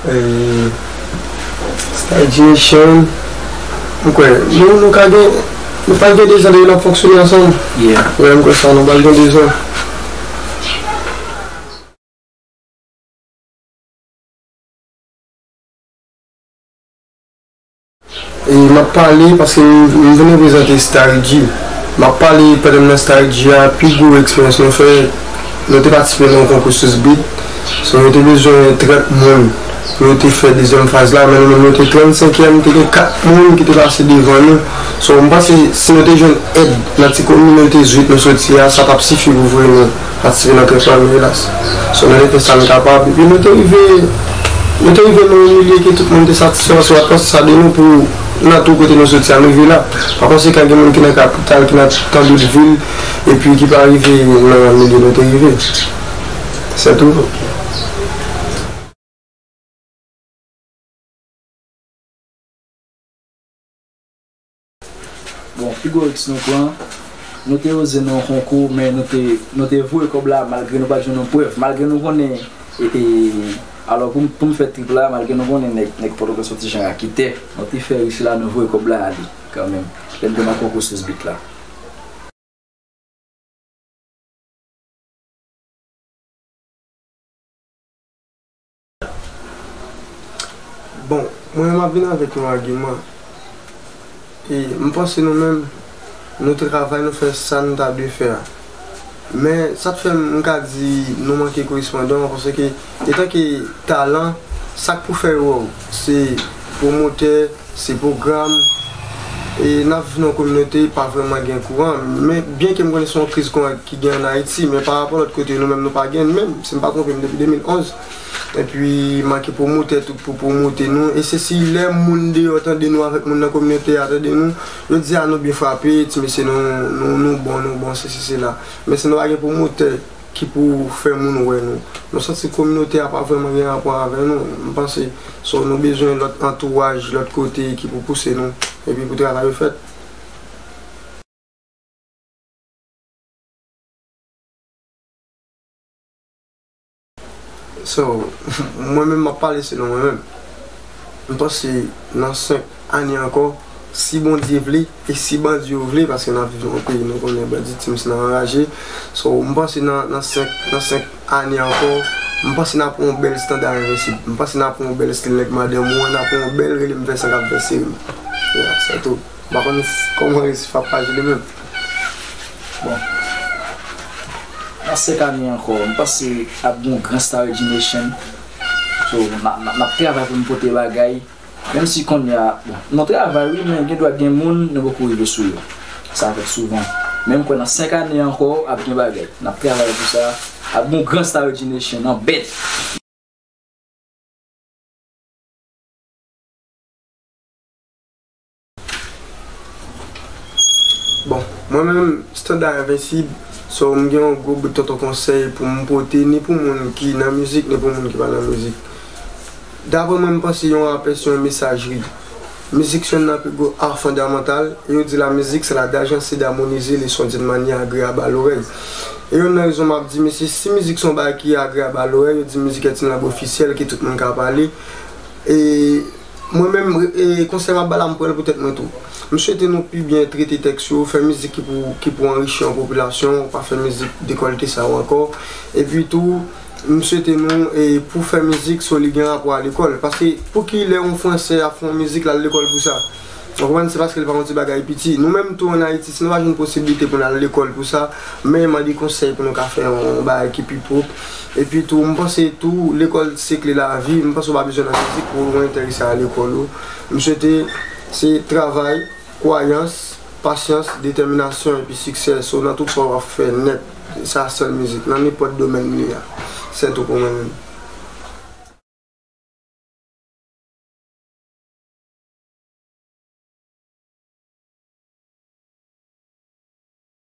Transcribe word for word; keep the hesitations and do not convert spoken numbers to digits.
Eh, Star Generation, m kwè, nou, nou ka gen, nou pral gen dezan depi n ap fonksyone ansanm. Yeah. Wi, m kwè sa, nou pral gen dezan. E m ap pale paske m, m vin reprezante Star G. M ap pale pandan m nan Star G a, pi gwo eksperyans nou fè, nou te patisipe nan yon konkou sous beat. So, nou te bezwen trant moun pou yo te fè dezyèm faz la, men nou menm nou te trannsenkyèm, te gen kat moun ki te pase devan nou. So, m panse si nou te jwenn èd nan ti kominote zwit nou soti a, sa t ap sifi pou voye nou patisipe nan trant premye plas. So, nou te fè sa n kapab. Epi nou te rive, nou te rive nan yon milye ke tout moun te satisfè, paske w ap panse sa de nou pou nan tou kote nou soti a, nou rive la. Pa panse ka gen moun ki nan kapital, ki nan tan dout vil, epi ki pa rive nan milye nou te rive. Se tou. Bon, pi gwo risk nou pran, nou te oze nan yon konkou, men nou te, nou te voye kòb la malgre nou pa t jwenn yon prèv, malgre nou konnen, e, e, alò pou m, pou m fè trip la, malgre nou konnen nèg, nèg Pòtoprens yon ti jan raketè, nou te fè risk la, nou voye kòb la ale kanmenm, lè n te nan konkou sous beat la. Bon, mwen menm m ap vin avèk yon agiman. E m panse nou menm, nou travay, nou fè sa nou ta dwe fè a. Men sa k fè m ka di nou manke korespondan, paske etanke talan, sa k pou fè yo wè w, se pwomotè, se pwogram, e n ap viv nan yon kominote pa vrèman gen kouran. Men byenke m konnen se yon kriz kouran ki gen ann Ayiti, men pa rapò lòt kote, nou menm nou pa gen menm, si m pa twonpe m, depi de mil onz. Epi manke pwomotè tou pou pwomote nou. E se si lè moun deyò tande nou avèk moun nan kominote a tande nou, yo di, "A, nou byen frape, ti mesye, nou, nou, nou bon, nou bon, sesi, sela." Men si nou pa gen pwomotè ki pou fè moun wè nou. Nou santi kominote a pa vrèman gen rapò avè nou. M panse, so, nou bezwen lòt antouraj, lòt kote ki pou pouse nou, epi pou travay yo fèt. So, mwen menm m ap pale selon mwen menm. M panse nan senk ane ankò, si Bondye vle, e si bandi yo vle, paske n ap viv nan yon peyi nou konnen banditism nan anraje. So, m panse nan, nan senk, nan senk ane ankò, m panse n ap pran yon bèl estanda envensib. M panse n ap pran yon bèl estil nèg madanm ou an, n ap pran yon bèl rele m vèsan k ap vèse m. Yeah, se tou. M pa konn kòman resi f ap aji li menm. Bon. Nan senk ane ankò, m panse ap gen yon gran Star G Nation. So, n ap, n ap, n ap travay pou n pote bagay. Menm si kounye a, bon, nou travay wi, men gen dwa gen moun nou poko rive sou yo. Sa fèt souvan. Men m kwè nan senk ane ankò, ap gen bagay. N ap travay pou sa. Ap gen yon gran Star G Nation, nan bèt. Bon, mwen menm, Standard Invincible, so, m gen yon gwo bout tonton konsèy pou m pote, ni pou moun ki nan mizik, ni pou moun ki pa nan mizik. Daprè mwen, m panse yon rapè se yon mesajri. Mizik se youn nan pi gwo ar fondamantal, e yo di la musique c'est l'art d'agencer, d'harmoniser les sons d'une manière agréable à l'oreille. E youn nan rezon m ap di, mesye, si mizik se yon bagay ki agréable à l'oreille, yo di mizik est une langue officielle, ke tout moun ka pale. E mwen menm, e konsèy m ap ba la, m pran l pou tèt mwen tou. M swete nou pi byen trete tèks yo, fè mizik ki pou, ki pou anrichi yon popilasyon, pa fè mizik dekòlte sa yo ankò. Epi tou, m swete nou, e, pou fè mizik, so li gen rapò a lekòl. Paske pou ki lè yon Fransè ap fè yon mizik, l al lekòl pou sa? Ou konprann? Se paske li pa yon ti bagay piti. Nou menm tou ann Ayiti, si nou pa jwenn posiblite pou n al lekòl pou sa, men mande konsèy pou nou ka fè yon bagay ki pi pwòp. Epi tou, m panse tou, lekòl se kle lavi. M panse w pa bezwen nan mizik pou w enterese a lekòl ou. M swete se travay, kwayans, pasyans, detèminasyon epi siksè. So, nan tout sa w ap fè nèt, sa sèl mizik, nan nenpòt domèn li a. Se tou pou mwen menm.